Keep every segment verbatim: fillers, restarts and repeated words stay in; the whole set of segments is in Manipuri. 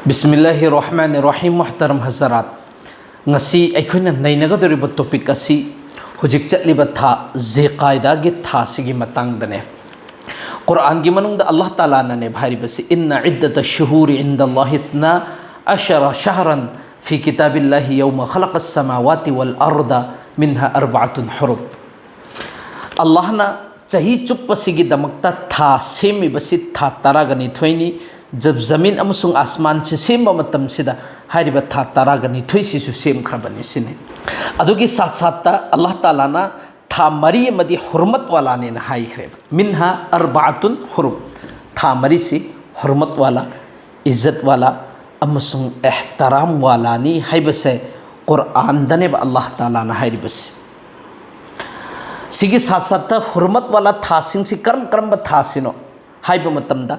ꯕꯤꯁꯃꯤꯜꯂꯥꯍꯤ ꯔꯍꯃꯥꯅꯤ ꯔꯍꯤꯝ꯫ ꯃꯨꯍꯇꯔꯝ ꯍꯖꯔꯥꯠ, ꯉꯁꯤ ꯑꯩꯈꯣꯏꯅ ꯅꯩꯅꯒꯗꯧꯔꯤꯕ ꯇꯣꯄꯤꯛ ꯑꯁꯤ ꯍꯧꯖꯤꯛ ꯆꯠꯂꯤꯕ ꯊꯥ ꯖꯦꯀꯥꯏꯗꯥꯒꯤ ꯊꯥꯁꯤꯒꯤ ꯃꯇꯥꯡꯗꯅꯦ꯫ ꯀꯨꯔꯥꯟꯒꯤ ꯃꯅꯨꯡꯗ ꯑꯜꯂꯥꯍ ꯇꯥꯂꯥꯅꯅꯦꯕ ꯍꯥꯏꯔꯤꯕꯁꯤ, "ꯏꯟꯅ ꯏꯗꯗ ꯁꯨꯍꯨꯔꯤ ꯏꯟꯗ ꯑꯜꯂꯥꯍꯤ ꯏꯊꯅꯥ ꯑꯁꯔ ꯁꯍꯔꯟ ꯐꯤ ꯀꯤꯇꯥꯕꯤꯜꯂꯥꯍꯤ ꯌꯧꯃ ꯈꯂꯛ ꯁꯃꯥꯋꯥꯇꯤ ꯋꯜ ꯑꯔꯗ ꯃꯤꯟꯍ ꯑꯔꯕꯥꯇꯨꯟ ꯍꯨꯔꯨꯝ"꯫ ꯑꯜꯂꯥꯍꯅ ꯆꯍꯤ ꯆꯨꯞꯄꯁꯤꯒꯤꯗꯃꯛꯇ ꯊꯥ ꯁꯦꯝꯃꯤꯕꯁꯤ ꯊꯥ ꯇꯔꯥꯒ ꯅꯤꯊꯣꯏꯅꯤ꯫ ꯖ-, ꯖꯃꯤꯟ ꯑꯃꯁꯨꯡ ꯑꯁꯃꯥꯟꯁꯤ ꯁꯦꯝꯕ ꯃꯇꯝꯁꯤꯗ ꯍꯥꯏꯔꯤꯕ ꯊꯥ ꯇꯔꯥꯒ ꯅꯤꯊꯣꯏꯁꯤꯁꯨ ꯁꯦꯝꯈ꯭ꯔꯕꯅꯤ ꯁꯤꯅꯤ꯫ ꯑꯗꯨꯒꯤ ꯁꯥꯠ ꯁꯥꯠꯇ ꯑꯜꯂꯥꯍ ꯇꯥꯂꯥꯅ ꯊꯥ ꯃꯔꯤ ꯑꯃꯗꯤ ꯍꯨꯔꯃꯠ ꯋꯥꯂꯥꯅꯦꯅ ꯍꯥꯏꯈ꯭ꯔꯦꯕ꯫ "ꯃꯤꯟꯍ ꯑꯔꯕꯥꯇꯨꯟ ꯍꯨꯔꯨꯝ", ꯊꯥ ꯃꯔꯤꯁꯤ ꯍꯨꯔꯃꯠ ꯋꯥꯂꯥ, ꯏꯖꯠ ꯋꯥꯂꯥ ꯑꯃꯁꯨꯡ ꯑꯦꯍꯇꯔꯥꯝ ꯋꯥꯂꯥꯅꯤ ꯍꯥꯏꯕꯁꯦ ꯀꯨꯔꯥꯟꯗꯅꯦꯕ ꯑꯜꯂꯥꯍ ꯇꯥꯂꯥꯅ ꯍꯥꯏꯔꯤꯕꯁꯦ꯫ ꯁꯤꯒꯤ ꯁꯥꯠ ꯁꯥꯠꯇ ꯍꯨꯔꯃꯠ ꯋꯥꯂꯥ ꯊꯥꯁꯤꯡꯁꯤ ꯀꯔꯝ ꯀꯔꯝꯕ ꯊꯥꯁꯤꯅꯣ ꯍꯥꯏꯕ ꯃꯇꯝꯗ,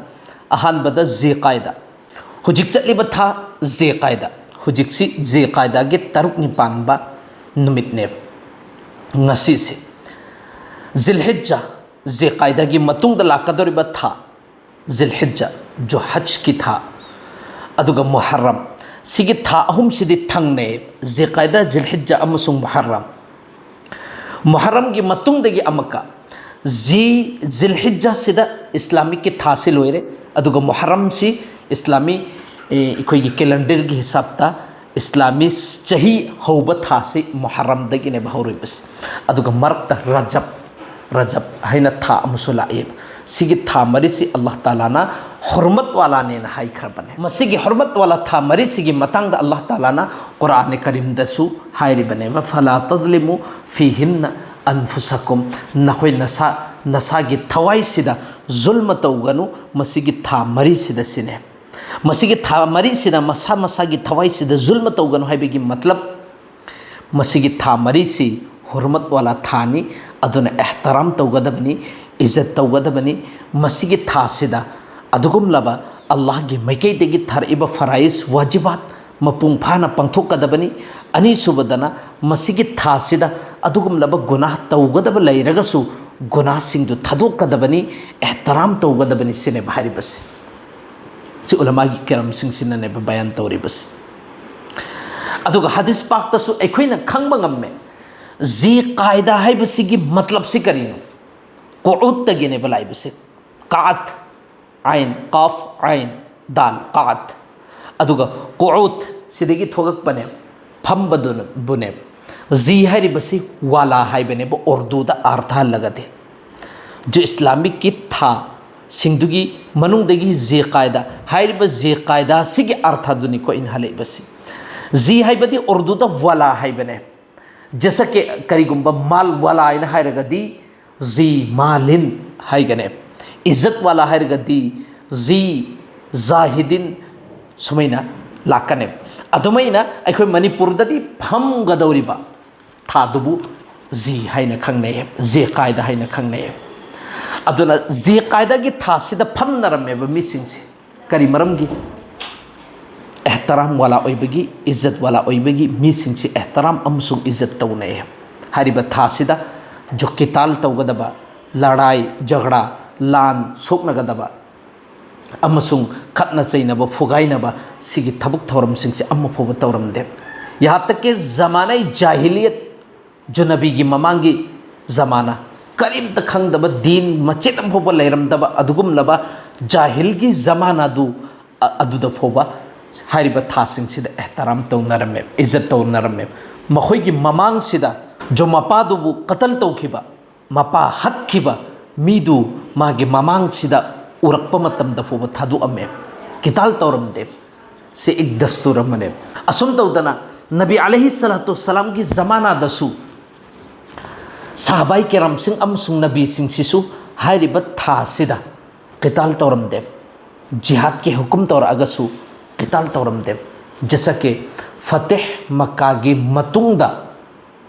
ꯑꯍꯥꯟꯕꯗ ꯖꯦꯀꯥꯏꯗ, ꯍꯧꯖꯤꯛ ꯆꯠꯂꯤꯕ ꯊꯥ ꯖꯦꯀꯥꯏꯗ, ꯍꯧꯖꯤꯛꯁꯤ ꯖꯦꯀꯥꯏꯗꯥꯒꯤ ꯇꯔꯨꯛꯅꯤ ꯄꯥꯟꯕ ꯅꯨꯃꯤꯠꯅꯦꯕ ꯉꯁꯤꯁꯦ꯫ ꯖꯤꯜꯍꯤꯖꯥ, ꯖꯦꯀꯥꯏꯗꯥꯒꯤ ꯃꯇꯨꯡꯗ ꯂꯥꯛꯀꯗꯧꯔꯤꯕ ꯊꯥ, ꯖꯤꯜꯍꯤꯖꯥ, ꯖꯨꯍꯖꯀꯤ ꯊꯥ, ꯑꯗꯨꯒ ꯃꯨꯍꯔꯝ, ꯁꯤꯒꯤ ꯊꯥ ꯑꯍꯨꯝꯁꯤꯗꯤ ꯊꯪꯅꯩ, ꯖꯦꯀꯥꯏꯗꯥ, ꯖꯤꯜꯍꯤꯖꯥ ꯑꯃꯁꯨꯡ ꯃꯨꯍꯔꯝ꯫ ꯃꯨꯍꯔꯝꯒꯤ ꯃꯇꯨꯡꯗꯒꯤ ꯑꯃꯨꯛꯀ ꯖꯤ-, ꯖꯤꯜꯍꯤꯖꯥꯁꯤꯗ ꯏꯁꯂꯥꯃꯤꯛꯀꯤ ꯊꯥꯁꯤ ꯂꯣꯏꯔꯦ, ꯑꯗꯨꯒ ꯃꯨꯍꯔꯝꯁꯤ ꯏꯁꯂꯥꯃꯤ, ꯑꯦ, ꯑꯩꯈꯣꯏꯒꯤ ꯀꯦꯂꯦꯟꯗꯔꯒꯤ ꯍꯤꯁꯥꯕꯇ ꯏꯁꯂꯥꯃꯤ ꯆꯍꯤ ꯍꯧꯕ ꯊꯥꯁꯤ ꯃꯨꯍꯔꯝꯗꯒꯤꯅꯦꯕ ꯍꯧꯔꯤꯕꯁꯤ꯫ ꯑꯗꯨꯒ ꯃꯔꯛꯇ ꯔꯖꯕ, ꯔꯖꯕ ꯍꯥꯏꯅ ꯊꯥ ꯑꯃꯁꯨ ꯂꯥꯛꯑꯦꯕ꯫ ꯁꯤꯒꯤ ꯊꯥ ꯃꯔꯤꯁꯤ ꯑꯜꯂꯥꯍ ꯇꯥꯂꯥꯅ ꯍꯨꯔꯃꯠ ꯋꯥꯂꯥꯅꯦꯅ ꯍꯥꯏꯈ꯭ꯔꯕꯅꯦ꯫ ꯃꯁꯤꯒꯤ ꯍꯨꯔꯃꯠ ꯋꯥꯂꯥ ꯊꯥ ꯃꯔꯤꯁꯤꯒꯤ ꯃꯇꯥꯡꯗ ꯑꯜꯂꯥꯍ ꯇꯥꯂꯥꯅ ꯀꯨꯔꯥꯟ ꯀꯔꯤꯝꯗꯁꯨ ꯍꯥꯏꯔꯤꯕꯅꯦꯕ, "ꯐꯂꯥ ꯇꯖꯂꯤꯃꯨ ꯐꯤꯍꯤꯟꯅ ꯑꯟꯐꯨꯁꯀꯨꯝ", ꯅꯈꯣꯏ ꯅꯁꯥ, ꯅꯁꯥꯒꯤ ꯊꯋꯥꯏꯁꯤꯗ ꯖꯨꯜꯃ ꯇꯧꯒꯅꯨ ꯃꯁꯤꯒꯤ ꯊꯥ ꯃꯔꯤꯁꯤꯗ ꯁꯤꯅꯦ꯫ ꯃꯁꯤꯒꯤ ꯊꯥ ꯃꯔꯤꯁꯤꯗ ꯃꯁꯥ ꯃꯁꯥꯒꯤ ꯊꯋꯥꯏꯁꯤꯗ ꯖꯨꯜꯃ ꯇꯧꯒꯅꯨ ꯍꯥꯏꯕꯒꯤ ꯃꯇꯂꯕ, ꯃꯁꯤꯒꯤ ꯊꯥ ꯃꯔꯤꯁꯤ ꯍꯨꯔꯃꯠ ꯋꯥꯂꯥ ꯊꯥꯅꯤ, ꯑꯗꯨꯅ ꯑꯦꯍꯇꯔꯥꯝ ꯇꯧꯒꯗꯕꯅꯤ, ꯏꯖꯠ ꯇꯧꯒꯗꯕꯅꯤ꯫ ꯃꯁꯤꯒꯤ ꯊꯥꯁꯤꯗ ꯑꯗꯨꯒꯨꯝꯂꯕ ꯑꯜꯂꯥꯍꯒꯤ ꯃꯥꯏꯀꯩꯗꯒꯤ ꯊꯥꯔꯛꯏꯕ ꯐꯔꯥꯏꯖ, ꯋꯥꯖꯤꯕꯥꯠ ꯃꯄꯨꯡ ꯐꯥꯅ ꯄꯥꯡꯊꯣꯛꯀꯗꯕꯅꯤ꯫ ꯑꯅꯤꯁꯨꯕꯗꯅ, ꯃꯁꯤꯒꯤ ꯊꯥꯁꯤꯗ ꯑꯗꯨꯒꯨꯝꯂꯕ ꯒꯨꯅꯥꯍ ꯇꯧꯒꯗꯕ ꯂꯩꯔꯒꯁꯨ ꯒꯨꯅꯥꯍꯁꯤꯡꯗꯨ ꯊꯥꯗꯣꯛꯀꯗꯕꯅꯤ, ꯑꯦꯍꯇꯔꯥꯝ ꯇꯧꯒꯗꯕꯅꯤ ꯁꯤꯅꯦꯕ ꯍꯥꯏꯔꯤꯕꯁꯦ꯫ ꯁꯤ ꯎꯂꯃꯥꯒꯤ ꯀꯔꯥꯝꯁꯤꯡꯁꯤꯅꯅꯦꯕ ꯕꯌꯥꯟ ꯇꯧꯔꯤꯕꯁꯤ꯫ ꯑꯗꯨꯒ ꯍꯗꯤꯁ ꯄꯥꯛꯇꯁꯨ ꯑꯩꯈꯣꯏꯅ ꯈꯪꯕ ꯉꯝꯃꯦ, ꯖꯤ ꯀꯥꯏꯗꯥ ꯍꯥꯏꯕꯁꯤꯒꯤ ꯃꯇꯂꯕꯁꯤ ꯀꯔꯤꯅꯣ? ꯀꯨꯎꯗꯇꯒꯤꯅꯦꯕ ꯂꯥꯛꯏꯕꯁꯦ꯫ ꯀꯥꯠ, ꯑꯥꯏꯟ, ꯀꯥꯐ, ꯑꯥꯏꯟ, ꯗꯥꯜ, ꯀꯥꯠ꯫ ꯑꯗꯨꯒ ꯀꯨꯎꯗ ꯁꯤꯗꯒꯤ ꯊꯣꯛꯂꯛꯄꯅꯦ, ꯐꯝꯕꯗꯨꯅꯕꯨꯅꯦꯕ꯫ ꯖꯤ ꯍꯥꯏꯔꯤꯕꯁꯤ ꯋꯥꯂꯥ ꯍꯥꯏꯕꯅꯦꯕ, ꯎꯔꯗꯨꯗ ꯑꯥꯔꯊ ꯍꯜꯂꯒꯗꯤ꯫ ꯖꯨ ꯏꯁꯂꯥꯃꯤꯛꯀꯤ ꯊꯥꯁꯤꯡꯗꯨꯒꯤ ꯃꯅꯨꯡꯗꯒꯤ ꯖꯤ ꯀꯥꯏꯗꯥ ꯍꯥꯏꯔꯤꯕ ꯖꯤ ꯀꯥꯏꯗꯥ ꯁꯤꯒꯤ ꯑꯥꯔꯊꯗꯨꯅꯤꯀꯣ ꯑꯩꯅ ꯍꯜꯂꯛꯏꯕꯁꯤ꯫ ꯖꯤ ꯍꯥꯏꯕꯗꯤ ꯎꯔꯗꯨꯗ ꯋꯥꯂꯥ ꯍꯥꯏꯕꯅꯦ꯫ ꯖꯁꯀꯤ ꯀꯔꯤꯒꯨꯝꯕ ꯃꯥꯜ ꯋꯥꯂꯥ ꯍꯥꯏꯅ ꯍꯥꯏꯔꯒꯗꯤ ꯖꯤ ꯃꯥꯂꯤꯟ ꯍꯥꯏꯒꯅꯦ꯫ ꯏꯖꯠ ꯋꯥꯂꯥ ꯍꯥꯏꯔꯒꯗꯤ ꯖꯤ ꯖꯥꯍꯤꯗꯤꯟ ꯁꯨꯃꯥꯏꯅ ꯂꯥꯛꯀꯅꯦ꯫ ꯑꯗꯨꯃꯥꯏꯅ ꯑꯩꯈꯣꯏ ꯃꯅꯤꯄꯨꯔꯗꯗꯤ ꯐꯝꯒꯗꯧꯔꯤꯕ ꯊꯥꯗꯨꯕꯨ ꯖꯤ ꯍꯥꯏꯅ ꯈꯪꯅꯩ, ꯖꯦ ꯀꯥꯏꯗ ꯍꯥꯏꯅ ꯈꯪꯅꯩ꯫ ꯑꯗꯨꯅ ꯖꯦ ꯀꯥꯏꯗꯒꯤ ꯊꯥꯁꯤꯗ ꯐꯝꯅꯔꯝꯃꯦꯕ ꯃꯤꯁꯤꯡꯁꯦ꯫ ꯀꯔꯤ ꯃꯔꯝꯒꯤ? ꯑꯦꯍꯇꯔꯥꯝ ꯋꯥꯂꯥ ꯑꯣꯏꯕꯒꯤ, ꯏꯖꯠ ꯋꯥꯂꯥ ꯑꯣꯏꯕꯒꯤ ꯃꯤꯁꯤꯡꯁꯤ ꯑꯦꯍꯇꯔꯥꯝ ꯑꯃꯁꯨꯡ ꯏꯖꯠ ꯇꯧꯅꯩ꯫ ꯍꯥꯏꯔꯤꯕ ꯊꯥꯁꯤꯗ ꯖꯨ ꯀꯤꯇꯥꯜ ꯇꯧꯒꯗꯕ, ꯂꯥꯔꯥꯏ ꯖꯒ꯭ꯔꯥ, ꯂꯥꯟ ꯁꯣꯛꯅꯒꯗꯕ ꯑꯃꯁꯨꯡ ꯈꯠꯅ ꯆꯩꯅꯕ, ꯐꯨꯒꯥꯏꯅꯕ ꯁꯤꯒꯤ ꯊꯕꯛ ꯊꯧꯔꯝꯁꯤꯡꯁꯦ ꯑꯃ ꯐꯥꯎꯕ ꯇꯧꯔꯝꯗꯦ꯫ ꯌꯍꯥ ꯇꯛ ꯀꯤ ꯖꯃꯥꯅꯥꯏ ꯖꯥꯍꯤꯂꯤꯌꯠ, ꯖꯨꯅꯕꯤꯒꯤ ꯃꯃꯥꯡꯒꯤ ꯖꯃꯥꯅꯥ, ꯀꯔꯤꯝꯇ ꯈꯪꯗꯕ, ꯗꯤꯟ ꯃꯆꯦꯠ ꯑꯃ ꯐꯥꯎꯕ ꯂꯩꯔꯝꯗꯕ ꯑꯗꯨꯒꯨꯝꯂꯕ ꯖꯥꯍꯤꯜꯒꯤ ꯖꯃꯥꯅꯥꯗꯨ, ꯑ-, ꯑꯗꯨꯗ ꯐꯥꯎꯕ ꯍꯥꯏꯔꯤꯕ ꯊꯥꯁꯤꯡꯁꯤꯗ ꯑꯦꯍꯇꯔꯥꯝ ꯇꯧꯅꯔꯝꯃꯦ, ꯏꯖꯠ ꯇꯧꯅꯔꯝꯃꯦ꯫ ꯃꯈꯣꯏꯒꯤ ꯃꯃꯥꯡꯁꯤꯗ ꯖꯣ ꯃꯄꯥꯗꯨꯕꯨ ꯀꯇꯜ ꯇꯧꯈꯤꯕ, ꯃꯄꯥ ꯍꯠꯈꯤꯕ ꯃꯤꯗꯨ ꯃꯥꯒꯤ ꯃꯃꯥꯡꯁꯤꯗ ꯎꯔꯛꯄ ꯃꯇꯝꯗ ꯐꯥꯎꯕ ꯊꯥꯗꯣꯛꯑꯝꯃꯦ, ꯀꯤꯇꯥꯜ ꯇꯧꯔꯝꯗꯦ꯫ ꯁꯤ ꯏꯛ ꯗꯁꯇꯨꯔ ꯑꯃꯅꯦ꯫ ꯑꯁꯨꯝ ꯇꯧꯗꯅ ꯅꯕꯤ ꯑꯂꯩꯍꯤ ꯁꯂꯥꯇꯨ ꯁꯂꯥꯝꯒꯤ ꯖꯃꯥꯅꯥꯗꯁꯨ ꯁꯍꯥꯕꯥꯏ ꯀꯦꯔꯥꯝꯁꯤꯡ ꯑꯃꯁꯨꯡ ꯅꯕꯤꯁꯤꯡꯁꯤꯁꯨ ꯍꯥꯏꯔꯤꯕ ꯊꯥꯁꯤꯗ ꯀꯤꯇꯥꯜ ꯇꯧꯔꯝꯗꯦ, ꯖꯤꯍꯥꯗꯀꯤ ꯍꯨꯀꯨꯝ ꯇꯧꯔꯛꯑꯒꯁꯨ ꯀꯤꯇꯥꯜ ꯇꯧꯔꯝꯗꯦ꯫ ꯖꯁꯀꯤ ꯐꯇꯦꯍ ꯃꯛꯀꯥꯒꯤ ꯃꯇꯨꯡꯗ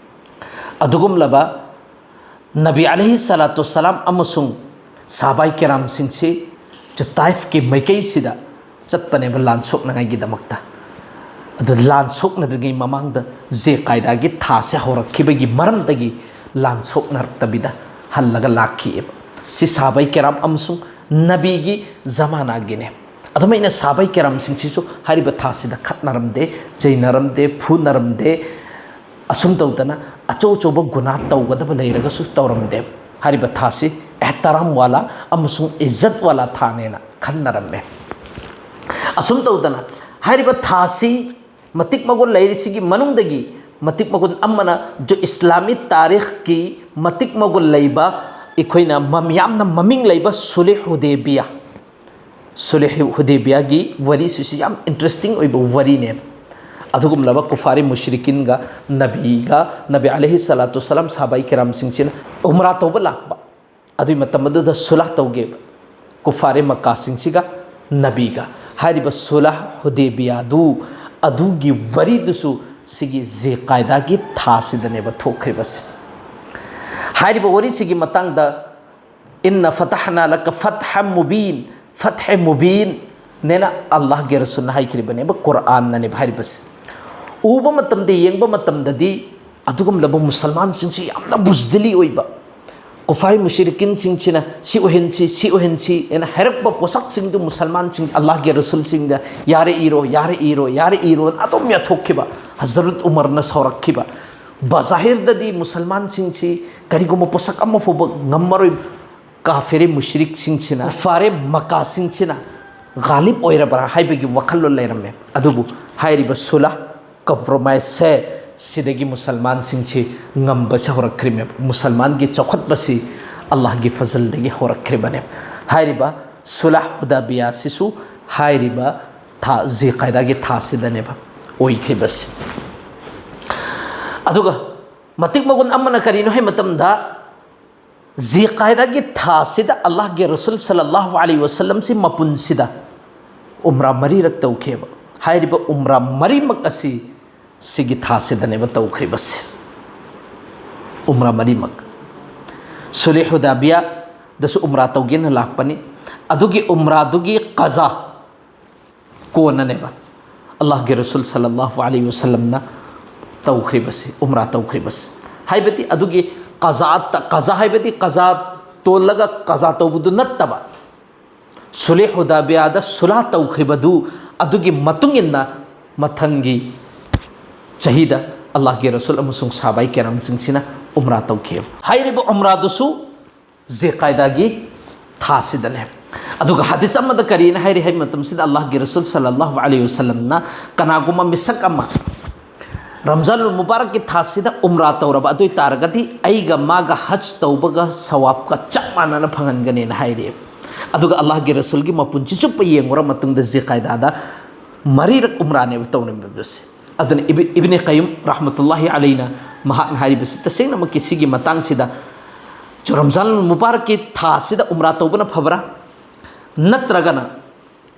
ꯑꯗꯨꯒꯨꯝꯂꯕ ꯅꯕꯤ ꯑꯂꯩꯍꯤ ꯁꯂꯥꯇꯨ ꯁꯂꯥꯝ ꯑꯃꯁꯨꯡ ꯁꯍꯥꯕꯥꯏ ꯀꯦꯔꯥꯝꯁꯤꯡꯁꯤ ꯖꯨ ꯇꯥꯏꯐꯀꯤ ꯃꯥꯏꯀꯩꯁꯤꯗ ꯆꯠꯄꯅꯦꯕ ꯂꯥꯟ ꯁꯣꯛꯅꯉꯥꯏꯒꯤꯗꯃꯛꯇ꯫ ꯑꯗꯨ ꯂꯥꯟ ꯁꯣꯛꯅꯗ꯭ꯔꯤꯉꯩ ꯃꯃꯥꯡꯗ ꯖꯦ ꯀꯥꯏꯗꯥꯒꯤ ꯊꯥꯁꯦ ꯍꯧꯔꯛꯈꯤꯕꯒꯤ ꯃꯔꯝꯗꯒꯤ ꯂꯥꯟ ꯁꯣꯛꯅꯔꯛꯇꯕꯤꯗ ꯍꯜꯂꯒ ꯂꯥꯛꯈꯤꯑꯕ꯫ ꯁꯤ ꯁꯍꯥꯕꯥꯏ ꯀꯦꯔꯥꯝ ꯑꯃꯁꯨꯡ ꯅꯕꯤꯒꯤ ꯖꯃꯥꯅꯥꯒꯤꯅꯦ꯫ ꯑꯗꯨꯃꯥꯏꯅ ꯁꯥꯕꯩ ꯀꯦꯔꯥꯝꯁꯤꯡꯁꯤꯁꯨ ꯍꯥꯏꯔꯤꯕ ꯊꯥꯁꯤꯗ ꯈꯠꯅꯔꯝꯗꯦ, ꯆꯩꯅꯔꯝꯗꯦ, ꯐꯨꯅꯔꯝꯗꯦ꯫ ꯑꯁꯨꯝ ꯇꯧꯗꯅ ꯑꯆꯧ ꯑꯆꯧꯕ ꯒꯨꯅꯥ ꯇꯧꯒꯗꯕ ꯂꯩꯔꯒꯁꯨ ꯇꯧꯔꯝꯗꯦ꯫ ꯍꯥꯏꯔꯤꯕ ꯊꯥꯁꯤ ꯑꯦꯍꯇꯔꯥꯝ ꯋꯥꯂꯥ ꯑꯃꯁꯨꯡ ꯏꯖꯠ ꯋꯥꯂꯥ ꯊꯥꯅꯦꯅ ꯈꯟꯅꯔꯝꯃꯦ꯫ ꯑꯁꯨꯝ ꯇꯧꯗꯅ ꯍꯥꯏꯔꯤꯕ ꯊꯥꯁꯤ ꯃꯇꯤꯛ ꯃꯒꯨꯟ ꯂꯩꯔꯤꯁꯤꯒꯤ ꯃꯅꯨꯡꯗꯒꯤ ꯃꯇꯤꯛ ꯃꯒꯨꯟ ꯑꯃꯅ ꯖꯨ ꯏꯁꯂꯥꯃꯤ ꯇꯥꯔꯤꯈꯀꯤ ꯃꯇꯤꯛ ꯃꯒꯨꯟ ꯂꯩꯕ, ꯑꯩꯈꯣꯏꯅ ꯃꯝ-, ꯌꯥꯝꯅ ꯃꯃꯤꯡ ꯂꯩꯕ ꯁꯨꯂꯦ ꯍꯨꯗꯦꯕꯤꯌꯥ, ꯁꯨꯂꯦ ꯍꯨꯗꯦꯕꯤꯌꯥꯒꯤ ꯋꯥꯔꯤꯁꯤꯁꯨ ꯌꯥꯝ ꯏꯟꯇꯔꯦꯁꯇꯤꯡ ꯑꯣꯏꯕ ꯋꯥꯔꯤꯅꯦꯕ꯫ ꯑꯗꯨꯒꯨꯝꯂꯕ ꯀꯨꯐꯥꯔꯤ ꯃꯨꯁ꯭ꯔꯤꯀꯤꯟꯒ ꯅꯕꯤꯒ, ꯅꯕꯤ ꯑꯂꯩꯍꯤ ꯁꯂꯥꯇꯨ ꯁꯂꯥꯝ, ꯁꯥꯕꯥꯏ ꯀꯤꯔꯥꯝꯁꯤꯡꯁꯤꯅ ꯎꯝꯔꯥ ꯇꯧꯕ ꯂꯥꯛꯄ꯫ ꯑꯗꯨꯒꯤ ꯃꯇꯝ ꯑꯗꯨꯗ ꯁꯨꯂꯥ ꯇꯧꯒꯦꯕ ꯀꯨꯐꯥꯔꯤ ꯃꯛꯀꯥꯁꯤꯡꯁꯤꯒ ꯅꯕꯤꯒ꯫ ꯍꯥꯏꯔꯤꯕ ꯁꯨꯂꯥ ꯍꯨꯗꯦꯕꯤꯌꯥꯗꯨ, ꯑꯗꯨꯒꯤ ꯋꯥꯔꯤꯗꯨꯁꯨ ꯁꯤꯒꯤ ꯖꯦ ꯀꯥꯏꯗꯥꯒꯤ ꯊꯥꯁꯤꯗꯅꯦꯕ ꯊꯣꯛꯈ꯭ꯔꯤꯕꯁꯦ꯫ ꯍꯥꯏꯔꯤꯕ ꯋꯥꯔꯤꯁꯤꯒꯤ ꯃꯇꯥꯡꯗ "ꯏꯟꯅ ꯐꯇꯍꯅꯥ ꯂꯀ ꯐꯠꯍ ꯃꯨꯕꯤꯟ", ꯐꯠꯍ ꯃꯨꯕꯤꯟ ꯅꯦꯅ ꯑꯜꯂꯥꯍꯒꯤ ꯔꯁꯨꯜꯅ ꯍꯥꯏꯈ꯭ꯔꯤꯕꯅꯦꯕ, ꯀꯨꯔꯥꯟꯅꯅꯦꯕ ꯍꯥꯏꯔꯤꯕꯁꯦ꯫ ꯎꯕ ꯃꯇꯝꯗ, ꯌꯦꯡꯕ ꯃꯇꯝꯗꯗꯤ ꯑꯗꯨꯒꯨꯝꯂꯕ ꯃꯨꯁꯜꯃꯥꯟꯁꯤꯡꯁꯤ ꯌꯥꯝꯅ ꯕꯨꯖꯗꯤꯂꯤ ꯑꯣꯏꯕ, ꯀꯨꯐꯥꯔꯤ ꯃꯨꯁ꯭ꯔꯤꯀꯤꯟꯁꯤꯡꯁꯤꯅ "ꯁꯤ ꯑꯣꯏꯍꯟꯁꯤ, ꯁꯤ ꯑꯣꯏꯍꯟꯁꯤ" ꯍꯥꯏꯅ ꯍꯥꯏꯔꯛꯄ ꯄꯣꯠꯁꯛꯁꯤꯡꯗꯨ ꯃꯨꯁꯜꯃꯥꯟꯁꯤꯡ ꯑꯜꯂꯥꯍꯒꯤ ꯔꯁꯨꯜꯁꯤꯡꯗ "ꯌꯥꯔꯦ ꯏꯔꯣ, ꯌꯥꯔꯦ ꯏꯔꯣ, ꯌꯥꯔꯦ ꯏꯔꯣ" ꯑꯗꯨꯝ ꯌꯥꯊꯣꯛꯈꯤꯕ꯫ ꯍꯖꯔꯠ ꯎꯃꯔꯅ ꯁꯥꯎꯔꯛꯈꯤꯕ꯫ ꯕꯖꯥꯍꯤꯔꯗꯗꯤ ꯃꯨꯁꯜꯃꯥꯟꯁꯤꯡꯁꯤ ꯀꯔꯤꯒꯨꯝꯕ ꯄꯣꯠꯁꯛ ꯑꯃ ꯐꯥꯎꯕ ꯉꯝꯃꯔꯣꯏ꯫ ꯀꯥꯐꯤꯔꯤ ꯃꯨꯁ꯭ꯔꯤꯛꯁꯤꯡꯁꯤꯅ, ꯀꯨꯐꯥꯔꯤ ꯃꯀꯥꯁꯤꯡꯁꯤꯅ ꯒꯥꯂꯤꯕ ꯑꯣꯏꯔꯕ꯭ꯔꯥ ꯍꯥꯏꯕꯒꯤ ꯋꯥꯈꯜꯂꯣꯟ ꯂꯩꯔꯝꯃꯦ꯫ ꯑꯗꯨꯕꯨ ꯍꯥꯏꯔꯤꯕ ꯁꯨꯂꯥ ꯀꯝꯄ꯭ꯔꯣꯃꯥꯏꯁꯁꯦ ꯁꯤꯗꯒꯤ ꯃꯨꯁꯜꯃꯥꯟꯁꯤꯡꯁꯤ ꯉꯝꯕꯁꯦ ꯍꯧꯔꯛꯈ꯭ꯔꯤꯃꯦꯕ꯫ ꯃꯨꯁꯜꯃꯥꯟꯒꯤ ꯆꯥꯎꯈꯠꯄꯁꯤ ꯑꯜꯂꯥꯍꯒꯤ ꯐꯖꯜꯗꯒꯤ ꯍꯧꯔꯛꯈ꯭ꯔꯤꯕꯅꯦꯕ꯫ ꯍꯥꯏꯔꯤꯕ ꯁꯨꯂꯥ ꯍꯨꯗꯥꯕꯤꯌꯥꯁꯤꯁꯨ ꯍꯥꯏꯔꯤꯕ ꯊꯥ, ꯖꯤ ꯀꯥꯏꯗꯥꯒꯤ ꯊꯥꯁꯤꯗꯅꯦꯕ ꯑꯣꯏꯈ꯭ꯔꯤꯕꯁꯤ꯫ ꯑꯗꯨꯒ ꯃꯇꯤꯛ ꯃꯒꯨꯟ ꯑꯃꯅ ꯀꯔꯤꯅꯣ ꯍꯥꯏ ꯃꯇꯝꯗ, ꯖꯤ ꯀꯥꯏꯗꯥꯒꯤ ꯊꯥꯁꯤꯗ ꯑꯜꯂꯥꯍꯒꯤ ꯔꯁꯨꯜ ꯁꯜꯂꯜꯂꯥꯍꯨ ꯑꯂꯩꯍꯤ ꯋꯁꯜꯂꯝꯁꯤ ꯃꯄꯨꯟꯁꯤꯗ ꯎꯝꯔꯥ ꯃꯔꯤꯔꯛ ꯇꯧꯈꯤꯕ꯫ ꯍꯥꯏꯔꯤꯕ ꯎꯝꯔꯥ ꯃꯔꯤꯃꯛ ꯑꯁꯤ ꯁꯤꯒꯤ ꯊꯥꯁꯤꯗꯅꯦꯕ ꯇꯧꯈ꯭ꯔꯤꯕꯁꯦ꯫ ꯎꯝꯔꯥ ꯃꯔꯤꯃꯛ꯫ ꯁꯨꯂꯦ ꯍꯨꯗꯥꯕꯤꯌꯥꯗꯁꯨ ꯎꯝꯔꯥ ꯇꯧꯒꯦꯅ ꯂꯥꯛꯄꯅꯤ꯫ ꯑꯗꯨꯒꯤ ꯎꯝꯔꯥꯗꯨꯒꯤ ꯀꯖꯥ ꯀꯣꯟꯅꯅꯦꯕ ꯑꯜꯂꯥꯍꯒꯤ ꯔꯁꯨꯜ ꯁꯜꯂꯜꯂꯥꯍꯨ ꯑꯂꯩꯍꯤ ꯋꯁꯜꯂꯝꯅ ꯇꯧꯈ꯭ꯔꯤꯕꯁꯤ, ꯎꯝꯔꯥ ꯇꯧꯈ꯭ꯔꯤꯕꯁꯤ꯫ ꯍꯥꯏꯕꯗꯤ ꯑꯗꯨꯒꯤ ꯀꯖꯥ, ꯀꯖꯥ ꯍꯥꯏꯕꯗꯤ ꯀꯖꯥ ꯇꯣꯜꯂꯒ ꯀꯖꯥ ꯇꯧꯕꯗꯨ ꯅꯠꯇꯕ, ꯁꯨꯂꯦ ꯍꯨꯗꯥꯕꯤꯌꯥꯗ ꯁꯨꯂꯥ ꯇꯧꯈꯤꯕꯗꯨ, ꯑꯗꯨꯒꯤ ꯃꯇꯨꯡ ꯏꯟꯅ ꯃꯊꯪꯒꯤ ꯆꯍꯤꯗ ꯑꯜꯂꯥꯍꯒꯤ ꯔꯁꯨꯜ ꯑꯃꯁꯨꯡ ꯁꯥꯕꯥꯏ ꯀꯦꯔꯥꯝꯁꯤꯡꯁꯤꯅ ꯎꯝꯔꯥ ꯇꯧꯈꯤ꯫ ꯍꯥꯏꯔꯤꯕ ꯎꯝꯔꯥꯗꯨꯁꯨ ꯖꯤꯜꯀꯥꯏꯗꯥꯒꯤ ꯊꯥꯁꯤꯗꯅꯦ꯫ ꯑꯗꯨꯒ ꯍꯗꯤꯁ ꯑꯃꯗ ꯀꯔꯤꯅ ꯍꯥꯏꯔꯤ ꯍꯥꯏꯕ ꯃꯇꯝꯁꯤꯗ, ꯑꯜꯂꯥꯍꯒꯤ ꯔꯁꯨꯜ ꯁꯜꯂꯜꯂꯥꯍꯨ ꯑꯂꯩꯍꯤ ꯋꯁꯜꯂꯝꯅ ꯀꯅꯥꯒꯨꯝꯕ ꯃꯤꯁꯛ ꯑꯃ ꯔꯝꯖꯥꯟ ꯃꯨꯕꯥꯔꯛꯀꯤ ꯊꯥꯁꯤꯗ ꯎꯝꯔꯥ ꯇꯧꯔꯕ ꯑꯗꯨ ꯑꯣꯏ ꯇꯥꯔꯒꯗꯤ, ꯑꯩꯒ ꯃꯥꯒ ꯍꯖ ꯇꯧꯕꯒ ꯁꯋꯥꯕꯀ ꯆꯞ ꯃꯥꯟꯅꯅ ꯐꯪꯍꯟꯒꯅꯦꯅ ꯍꯥꯏꯔꯤ꯫ ꯑꯗꯨꯒ ꯑꯜꯂꯥꯍꯒꯤ ꯔꯁꯨꯜꯒꯤ ꯃꯄꯨꯟꯁꯤ ꯆꯨꯞꯄ ꯌꯦꯡꯉꯨꯔ ꯃꯇꯨꯡꯗ, ꯖꯤꯜꯀꯥꯏꯗꯥꯗ ꯃꯔꯤꯔꯛ ꯎꯝꯔꯥꯅꯦꯕ ꯇꯧꯔꯝꯃꯤꯕꯁꯦ꯫ ꯑꯗꯨꯅ ꯏꯕꯤ-, ꯏꯕꯅꯦ ꯀꯌꯨꯝ ꯔꯍꯃꯇꯨꯜꯂꯥꯍꯤ ꯑꯂꯩꯅ ꯃꯍꯥꯛꯅ ꯍꯥꯏꯔꯤꯕꯁꯤ, ꯇꯁꯦꯡꯅꯃꯛꯀꯤ ꯁꯤꯒꯤ ꯃꯇꯥꯡꯁꯤꯗ ꯔꯝꯖꯥꯟ ꯃꯨꯕꯥꯔꯛꯀꯤ ꯊꯥꯁꯤꯗ ꯎꯝꯔꯥ ꯇꯧꯕꯅ ꯐꯕ꯭ꯔꯥ, ꯅꯠꯇ꯭ꯔꯒꯅ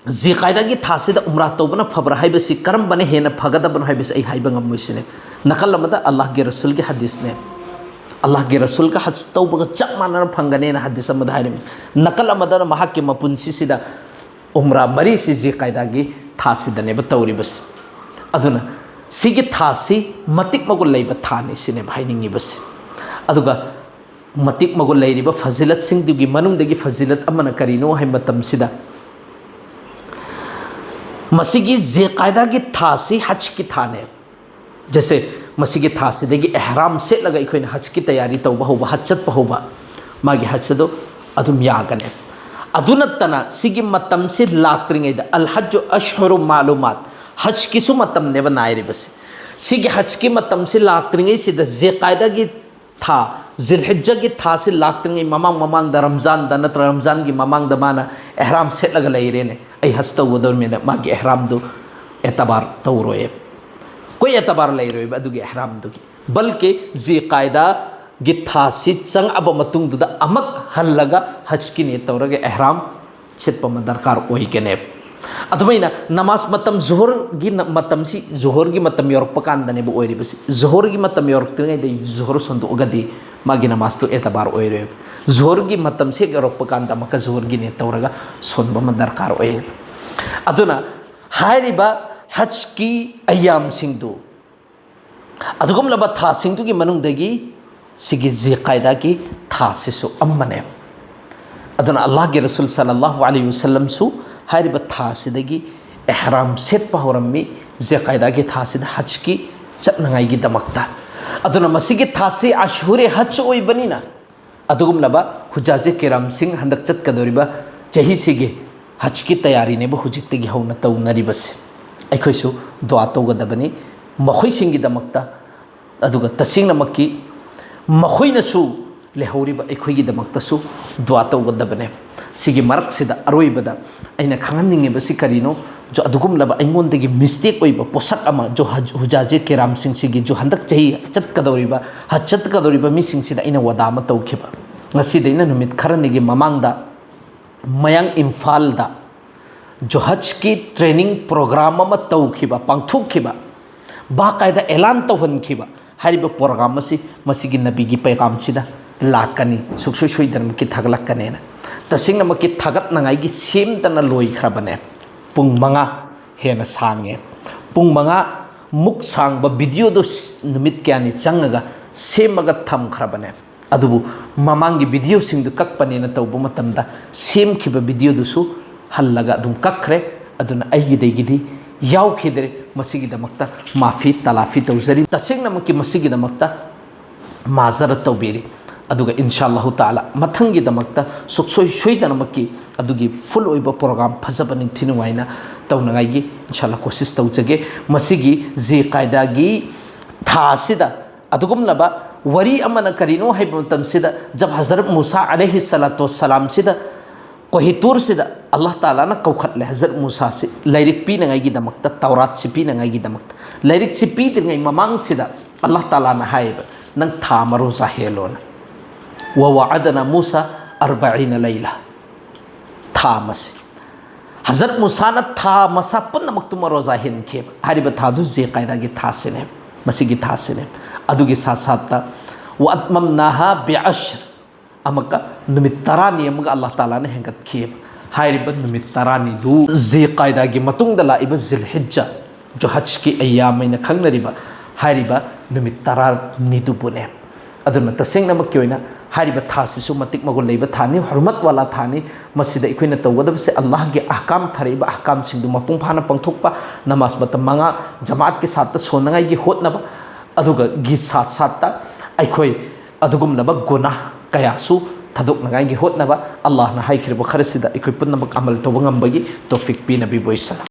ꯖꯤꯜꯀꯥꯏꯗꯥꯒꯤ ꯊꯥꯁꯤꯗ ꯎꯝꯔꯥ ꯇꯧꯕꯅ ꯐꯕ꯭ꯔꯥ ꯍꯥꯏꯕꯁꯤ, ꯀꯔꯝꯕꯅ ꯍꯦꯟꯅ ꯐꯒꯗꯕꯅꯣ ꯍꯥꯏꯕꯁꯤ ꯑꯩ ꯍꯥꯏꯕ ꯉꯝꯃꯣꯏ ꯁꯤꯅꯦ꯫ ꯅꯥꯀꯜ ꯑꯃꯗ ꯑꯜꯂꯥꯍꯒꯤ ꯔꯁꯨꯜꯒꯤ ꯍꯗꯤꯁꯅꯦ, ꯑꯜꯂꯥꯍꯒꯤ ꯔꯁꯨꯜꯒ ꯍꯖ ꯇꯧꯕꯒ ꯆꯞ ꯃꯥꯟꯅꯅ ꯐꯪꯒꯅꯦꯅ ꯍꯗꯤꯁ ꯑꯃꯗ ꯍꯥꯏꯔꯝꯃꯤ꯫ ꯅꯥꯀꯜ ꯑꯃꯗꯅ ꯃꯍꯥꯛꯀꯤ ꯃꯄꯨꯟꯁꯤꯁꯤꯗ ꯎꯝꯔꯥ ꯃꯔꯤꯁꯤ ꯖꯤꯜꯀꯥꯏꯗꯥꯒꯤ ꯊꯥꯁꯤꯗꯅꯦꯕ ꯇꯧꯔꯤꯕꯁꯤ꯫ ꯑꯗꯨꯅ ꯁꯤꯒꯤ ꯊꯥꯁꯤ ꯃꯇꯤꯛ ꯃꯒꯨꯟ ꯂꯩꯕ ꯊꯥꯅꯤ ꯁꯤꯅꯦꯕ ꯍꯥꯏꯅꯤꯡꯉꯤꯕꯁꯤ꯫ ꯑꯗꯨꯒ ꯃꯇꯤꯛ ꯃꯒꯨꯟ ꯂꯩꯔꯤꯕ ꯐꯖꯤꯂꯠꯁꯤꯡꯗꯨꯒꯤ ꯃꯅꯨꯡꯗꯒꯤ ꯐꯖꯤꯂꯠ ꯑꯃꯅ ꯀꯔꯤꯅꯣ ꯍꯥꯏꯕ ꯃꯇꯝꯁꯤꯗ, ꯃꯁꯤꯒꯤ ꯖꯤꯜꯀꯥꯏꯗꯥꯒꯤ ꯊꯥꯁꯤ ꯍꯖꯀꯤ ꯊꯥꯅꯦ꯫ ꯖꯩꯁꯦ, ꯃꯁꯤꯒꯤ ꯊꯥꯁꯤꯗꯒꯤ ꯑꯦꯍꯔꯥꯝ ꯁꯦꯠꯂꯒ ꯑꯩꯈꯣꯏꯅ ꯍꯖꯀꯤ ꯇꯌꯥꯔꯤ ꯇꯧꯕ ꯍꯧꯕ, ꯍꯖ ꯆꯠꯄ ꯍꯧꯕ, ꯃꯥꯒꯤ ꯍꯖ ꯑꯗꯨ ꯑꯗꯨꯝ ꯌꯥꯒꯅꯤ꯫ ꯑꯗꯨ ꯅꯠꯇꯅ ꯁꯤꯒꯤ ꯃꯇꯝꯁꯤ ꯂꯥꯛꯇ꯭ꯔꯤꯉꯩꯗ, ꯑꯜ ꯍꯖ ꯑꯁꯍꯨꯔꯨ ꯃꯥꯂꯨꯃꯥꯠ, ꯍꯖꯀꯤꯁꯨ ꯃꯇꯝꯅꯦꯕ ꯅꯥꯏꯔꯤꯕꯁꯤ꯫ ꯁꯤꯒꯤ ꯍꯖꯀꯤ ꯃꯇꯝꯁꯤ ꯂꯥꯛꯇ꯭ꯔꯤꯉꯩꯁꯤꯗ, ꯖꯤꯜꯀꯥꯏꯗꯥꯒꯤ ꯊꯥ, ꯖꯤꯜꯍꯤꯖꯒꯤ ꯊꯥꯁꯤ ꯂꯥꯛꯇ꯭ꯔꯤꯉꯩ ꯃꯃꯥꯡ ꯃꯃꯥꯡꯗ, ꯔꯝꯖꯥꯟꯗ ꯅꯠꯇ꯭ꯔꯒ ꯔꯝꯖꯥꯟꯒꯤ ꯃꯃꯥꯡꯗ ꯃꯥꯅ ꯑꯦꯍꯔꯥꯝ ꯁꯦꯠꯂꯒ ꯂꯩꯔꯦꯅꯦ, ꯑꯩ ꯍꯖ ꯇꯧꯒꯗꯧꯔꯤꯃꯤꯅ, ꯃꯥꯒꯤ ꯑꯦꯍꯔꯥꯝꯗꯨ ꯑꯦꯇꯕꯥꯔ ꯇꯧꯔꯣꯏ꯫ ꯀꯣꯏ ꯑꯦꯇꯕꯥꯔ ꯂꯩꯔꯣꯏꯕ ꯑꯗꯨꯒꯤ ꯑꯦꯍꯔꯥꯝꯗꯨꯒꯤ꯫ ꯕꯜꯀꯤ ꯖꯤꯜꯀꯥꯏꯗꯥꯒꯤ ꯊꯥꯁꯤ ꯆꯪꯉꯛꯑꯕ ꯃꯇꯨꯡꯗꯨꯗ ꯑꯃꯨꯛ ꯍꯜꯂꯒ ꯍꯖꯀꯤ ꯅꯤꯌꯠ ꯇꯧꯔꯒ ꯑꯦꯍꯔꯥꯝ ꯁꯦꯠꯄ ꯑꯃ ꯗꯔꯀꯥꯔ ꯑꯣꯏꯒꯅꯦꯕ꯫ ꯑꯗꯨꯃꯥꯏꯅ ꯅꯃꯥꯖ ꯃꯇꯝ, ꯖꯨꯍꯔꯒꯤ ꯅ-, ꯃꯇꯝꯁꯤ ꯖꯨꯍꯔꯒꯤ ꯃꯇꯝ ꯌꯧꯔꯛꯄ ꯀꯥꯟꯗꯅꯦꯕ ꯑꯣꯏꯔꯤꯕꯁꯤ꯫ ꯖꯨꯍꯔꯒꯤ ꯃꯇꯝ ꯌꯧꯔꯛꯇ꯭ꯔꯤꯉꯩꯗ ꯖꯨꯍꯔ ꯁꯣꯟꯗꯣꯛꯑꯒꯗꯤ ꯃꯥꯒꯤ ꯅꯃꯥꯖꯇꯨ ꯑꯦꯇꯕꯥꯔ ꯑꯣꯏꯔꯣꯏꯕ꯫ ꯖꯨꯍꯔꯒꯤ ꯃꯇꯝꯁꯤ ꯍꯦꯛ ꯌꯧꯔꯛꯄ ꯀꯥꯟꯗ ꯑꯃꯨꯛꯀ ꯖꯨꯍꯔꯒꯤ ꯅꯤꯌꯠ ꯇꯧꯔꯒ ꯁꯣꯟꯕ ꯑꯃ ꯗꯔꯀꯥꯔ ꯑꯣꯏꯌꯦꯕ꯫ ꯑꯗꯨꯅ ꯍꯥꯏꯔꯤꯕ ꯍꯖꯀꯤ ꯑꯌꯥꯝꯁꯤꯡꯗꯨ, ꯑꯗꯨꯒꯨꯝꯂꯕ ꯊꯥꯁꯤꯡꯗꯨꯒꯤ ꯃꯅꯨꯡꯗꯒꯤ ꯁꯤꯒꯤ ꯖꯤꯜꯀꯥꯏꯗꯥꯒꯤ ꯊꯥꯁꯤꯁꯨ ꯑꯃꯅꯦ꯫ ꯑꯗꯨꯅ ꯑꯜꯂꯥꯍꯒꯤ ꯔꯁꯨꯜ ꯁꯜꯂꯜꯂꯥꯍꯨ ꯑꯂꯩꯍꯤ ꯋꯁꯜꯂꯝꯁꯨ ꯍꯥꯏꯔꯤꯕ ꯊꯥꯁꯤꯗꯒꯤ ꯑꯦꯍꯔꯥꯝ ꯁꯦꯠꯄ ꯍꯧꯔꯝꯃꯤ, ꯖꯦꯀꯥꯏꯗꯥꯒꯤ ꯊꯥꯁꯤꯗ ꯍꯖꯀꯤ ꯆꯠꯅꯉꯥꯏꯒꯤꯗꯃꯛꯇ꯫ ꯑꯗꯨꯅ ꯃꯁꯤꯒꯤ ꯊꯥꯁꯤ ꯑꯁꯍꯨꯔꯦ ꯍꯖ ꯑꯣꯏꯕꯅꯤꯅ, ꯑꯗꯨꯒꯨꯝꯂꯕ ꯍꯨꯖꯥꯖꯦ ꯀꯦꯔꯥꯝꯁꯤꯡ ꯍꯟꯗꯛ ꯆꯠꯀꯗꯧꯔꯤꯕ ꯆꯍꯤꯁꯤꯒꯤ ꯍꯖꯀꯤ ꯇꯌꯥꯔꯤꯅꯦꯕ ꯍꯧꯖꯤꯛꯇꯒꯤ ꯍꯧꯅ ꯇꯧꯅꯔꯤꯕꯁꯦ꯫ ꯑꯩꯈꯣꯏꯁꯨ ꯗꯨꯋꯥ ꯇꯧꯒꯗꯕꯅꯤ ꯃꯈꯣꯏꯁꯤꯡꯒꯤꯗꯃꯛꯇ, ꯑꯗꯨꯒ ꯇꯁꯦꯡꯅꯃꯛꯀꯤ ꯃꯈꯣꯏꯅꯁꯨ ꯂꯩꯍꯧꯔꯤꯕ ꯑꯩꯈꯣꯏꯒꯤꯗꯃꯛꯇꯁꯨ ꯗꯨꯋꯥ ꯇꯧꯒꯗꯕꯅꯦ꯫ ꯁꯤꯒꯤ ꯃꯔꯛꯁꯤꯗ ꯑꯔꯣꯏꯕꯗ ꯑꯩꯅ ꯈꯪꯍꯟꯅꯤꯡꯉꯤꯕꯁꯤ ꯀꯔꯤꯅꯣ? ꯖꯣ ꯑꯗꯨꯒꯨꯝꯂꯕ ꯑꯩꯉꯣꯟꯗꯒꯤ ꯃꯤꯁꯇꯦꯛ ꯑꯣꯏꯕ ꯄꯣꯠꯁꯛ ꯑꯃ ꯖꯣ ꯍꯖ-, ꯍꯨꯖꯥꯖꯦ ꯀꯦꯔꯥꯝꯁꯤꯡꯁꯤꯒꯤ ꯖꯣ ꯍꯟꯗꯛ ꯆꯍꯤ ꯆꯠꯀꯗꯧꯔꯤꯕ, ꯍꯖ ꯆꯠꯀꯗꯧꯔꯤꯕ ꯃꯤꯁꯤꯡꯁꯤꯗ ꯑꯩꯅ ꯋꯥꯗꯥ ꯑꯃ ꯇꯧꯈꯤꯕ꯫ ꯉꯁꯤꯗꯩꯅ ꯅꯨꯃꯤꯠ ꯈꯔꯅꯤꯒꯤ ꯃꯃꯥꯡꯗ ꯃꯌꯥꯡ ꯏꯝꯐꯥꯜꯗ ꯖꯣ ꯍꯖꯀꯤ ꯇ꯭ꯔꯦꯅꯤꯡ ꯄ꯭ꯔꯣꯒ꯭ꯔꯥꯝ ꯑꯃ ꯇꯧꯈꯤꯕ, ꯄꯥꯡꯊꯣꯛꯈꯤꯕ, ꯕꯥꯀꯥꯏꯗ ꯑꯦꯂꯥꯟ ꯇꯧꯍꯟꯈꯤꯕ꯫ ꯍꯥꯏꯔꯤꯕ ꯄ꯭ꯔꯣꯒ꯭ꯔꯥꯝ ꯑꯁꯤ ꯃꯁꯤꯒꯤ ꯅꯕꯤꯒꯤ ꯄꯩꯒꯥꯝꯁꯤꯗ ꯂꯥꯛꯀꯅꯤ, ꯁꯨꯡꯁꯣꯏ ꯁꯣꯏꯗꯅꯃꯛꯀꯤ ꯊꯥꯒꯠꯂꯛꯀꯅꯦꯅ꯫ ꯇꯁꯦꯡꯅꯃꯛꯀꯤ ꯊꯥꯒꯠꯅꯉꯥꯏꯒꯤ ꯁꯦꯝꯗꯅ ꯂꯣꯏꯈ꯭ꯔꯕꯅꯦ꯫ ꯄꯨꯡ ꯃꯉꯥ ꯍꯦꯟꯅ ꯁꯥꯡꯉꯦ꯫ ꯄꯨꯡ ꯃꯉꯥ ꯃꯨꯛ ꯁꯥꯡꯕ ꯚꯤꯗꯤꯑꯣꯗꯨ ꯁ-, ꯅꯨꯃꯤꯠ ꯀꯌꯥꯅꯤ ꯆꯪꯉꯒ ꯁꯦꯝꯃꯒ ꯊꯝꯈ꯭ꯔꯕꯅꯦ꯫ ꯑꯗꯨꯕꯨ ꯃꯃꯥꯡꯒꯤ ꯚꯤꯗꯤꯑꯣꯁꯤꯡꯗꯨ ꯀꯛꯄꯅꯦꯅ ꯇꯧꯕ ꯃꯇꯝꯗ ꯁꯦꯝꯈꯤꯕ ꯚꯤꯗꯤꯑꯣꯗꯨꯁꯨ ꯍꯜꯂꯒ ꯑꯗꯨꯝ ꯀꯛꯈ꯭ꯔꯦ꯫ ꯑꯗꯨꯅ ꯑꯩꯒꯤꯗꯒꯤꯗꯤ ꯌꯥꯎꯈꯤꯗ꯭ꯔꯦ꯫ ꯃꯁꯤꯒꯤꯗꯃꯛꯇ ꯃꯥꯐꯤ ꯇꯂꯥꯐꯤ ꯇꯧꯖꯔꯤ꯫ ꯇꯁꯦꯡꯅꯃꯛꯀꯤ ꯃꯁꯤꯒꯤꯗꯃꯛꯇ ꯃꯥꯖꯔ ꯇꯧꯕꯤꯔꯤ꯫ ꯑꯗꯨꯒ ꯏꯟꯁꯥ ꯑꯜꯂꯥꯍꯨ ꯇꯥꯂꯥ ꯃꯊꯪꯒꯤꯗꯃꯛꯇ ꯁꯨꯛꯁꯣꯏ ꯁꯣꯏꯗꯅꯃꯛꯀꯤ ꯑꯗꯨꯒꯤ ꯐꯨꯜ ꯑꯣꯏꯕ ꯄ꯭ꯔꯣꯒ꯭ꯔꯥꯝ ꯐꯖꯕ ꯅꯤꯡꯊꯤ ꯅꯨꯡꯉꯥꯏꯅ ꯇꯧꯅꯉꯥꯏꯒꯤ ꯏꯟꯁꯥ ꯑꯜꯂꯥ ꯀꯣꯁꯤꯁ ꯇꯧꯖꯒꯦ꯫ ꯃꯁꯤꯒꯤ ꯖꯤ ꯀꯥꯏꯗꯥꯒꯤ ꯊꯥ ꯑꯁꯤꯗ ꯑꯗꯨꯒꯨꯝꯂꯕ ꯋꯥꯔꯤ ꯑꯃꯅ ꯀꯔꯤꯅꯣ ꯍꯥꯏꯕ ꯃꯇꯝꯁꯤꯗ, ꯖꯕ ꯍꯖꯔꯠ ꯃꯨꯁꯥ ꯑꯂꯩꯍꯤ ꯁꯂꯥꯇꯨ ꯋꯁꯁꯂꯥꯝꯁꯤꯗ ꯀꯣꯍꯤꯇꯨꯔꯁꯤꯗ ꯑꯜꯂꯥꯍ ꯇꯥꯂꯥꯅ ꯀꯧꯈꯠꯂꯦ ꯍꯖꯔꯠ ꯃꯨꯁꯥꯁꯤ ꯂꯥꯏꯔꯤꯛ ꯄꯤꯅꯉꯥꯏꯒꯤꯗꯃꯛꯇ, ꯇꯧꯔꯥꯠꯁꯤ ꯄꯤꯅꯉꯥꯏꯒꯤꯗꯃꯛꯇ꯫ ꯂꯥꯏꯔꯤꯛꯁꯤ ꯄꯤꯗ꯭ꯔꯤꯉꯩ ꯃꯃꯥꯡꯁꯤꯗ ꯑꯜꯂꯥꯍ ꯇꯥꯂꯥꯅ ꯍꯥꯏꯌꯦꯕ, "ꯅꯪ ꯊꯥ ꯑꯃ ꯔꯣꯖꯥ ꯍꯦꯜꯂꯣꯅ꯫ ꯋ ꯋꯥꯑꯗꯅ ꯃꯨꯁꯥ ꯑꯔꯕꯏꯅ ꯂꯩꯂꯥ"꯫ ꯊꯥ ꯑꯃꯁꯤ ꯍꯖꯔꯠ ꯃꯨꯁꯥꯅ ꯊꯥ ꯃꯁꯥ ꯄꯨꯝꯅꯃꯛꯇꯨꯃ ꯔꯣꯖꯥ ꯍꯦꯟꯈꯤꯕ꯫ ꯍꯥꯏꯔꯤꯕ ꯊꯥꯗꯨ ꯖꯦ ꯀꯥꯏꯗꯥꯒꯤ ꯊꯥꯁꯤꯅꯦ, ꯃꯁꯤꯒꯤ ꯊꯥꯁꯤꯅꯦ꯫ ꯑꯗꯨꯒꯤ ꯁꯥꯠ ꯁꯥꯠꯇ "ꯋ ꯑꯠꯃꯝꯅꯥꯍꯥ ꯕꯤ ꯑꯁ꯭ꯔ", ꯑꯃꯨꯛꯀ ꯅꯨꯃꯤꯠ ꯇꯔꯥꯅꯤ ꯑꯃꯒ ꯑꯜꯂꯥꯍ ꯇꯥꯂꯥꯅ ꯍꯦꯟꯒꯠꯈꯤꯕ꯫ ꯍꯥꯏꯔꯤꯕ ꯅꯨꯃꯤꯠ ꯇꯔꯥꯅꯤꯗꯨ ꯖꯦ ꯀꯥꯏꯗꯥꯒꯤ ꯃꯇꯨꯡꯗ ꯂꯥꯛꯏꯕ ꯖꯤꯜ ꯍꯤꯖ꯭ꯖꯥ, ꯖꯣ ꯍꯖꯀꯤ ꯑꯌꯥꯝ ꯍꯥꯏꯅ ꯈꯪꯅꯔꯤꯕ ꯍꯥꯏꯔꯤꯕ ꯅꯨꯃꯤꯠ ꯇꯔꯥꯅꯤꯗꯨꯕꯨꯅꯦ꯫ ꯑꯗꯨꯅ ꯇꯁꯦꯡꯅꯃꯛꯀꯤ ꯑꯣꯏꯅ ꯍꯥꯏꯔꯤꯕ ꯊꯥꯁꯤꯁꯨ ꯃꯇꯤꯛ ꯃꯒꯨꯟ ꯂꯩꯕ ꯊꯥꯅꯤ, ꯍꯨꯔꯃꯠ ꯋꯥꯂꯥ ꯊꯥꯅꯤ꯫ ꯃꯁꯤꯗ ꯑꯩꯈꯣꯏꯅ ꯇꯧꯒꯗꯕꯁꯦ ꯑꯜꯂꯥꯍꯒꯤ ꯑꯍꯀꯥꯝ, ꯊꯥꯔꯛꯏꯕ ꯑꯍꯀꯥꯝꯁꯤꯡꯗꯨ ꯃꯄꯨꯡ ꯐꯥꯅ ꯄꯥꯡꯊꯣꯛꯄ, ꯅꯃꯥꯖ ꯃꯇꯝ ꯃꯉꯥ ꯖꯃꯥꯠꯀꯤ ꯁꯥꯠꯇ ꯁꯣꯟꯅꯉꯥꯏꯒꯤ ꯍꯣꯠꯅꯕ, ꯑꯗꯨꯒꯒꯤ ꯁꯥꯠ ꯁꯥꯠꯇ ꯑꯩꯈꯣꯏ ꯑꯗꯨꯒꯨꯝꯂꯕ ꯒꯨꯅꯥ ꯀꯌꯥꯁꯨ ꯊꯥꯗꯣꯛꯅꯉꯥꯏꯒꯤ ꯍꯣꯠꯅꯕ, ꯑꯜꯂꯥꯍꯅ ꯍꯥꯏꯈꯤꯕ ꯈꯔꯁꯤꯗ ꯑꯩꯈꯣꯏ ꯄꯨꯝꯅꯃꯛ ꯑꯃꯜ ꯇꯧꯕ ꯉꯝꯕꯒꯤ ꯇꯧꯐꯤꯛ ꯄꯤꯅꯕꯤꯕ ꯑꯣꯏꯁꯅꯨ꯫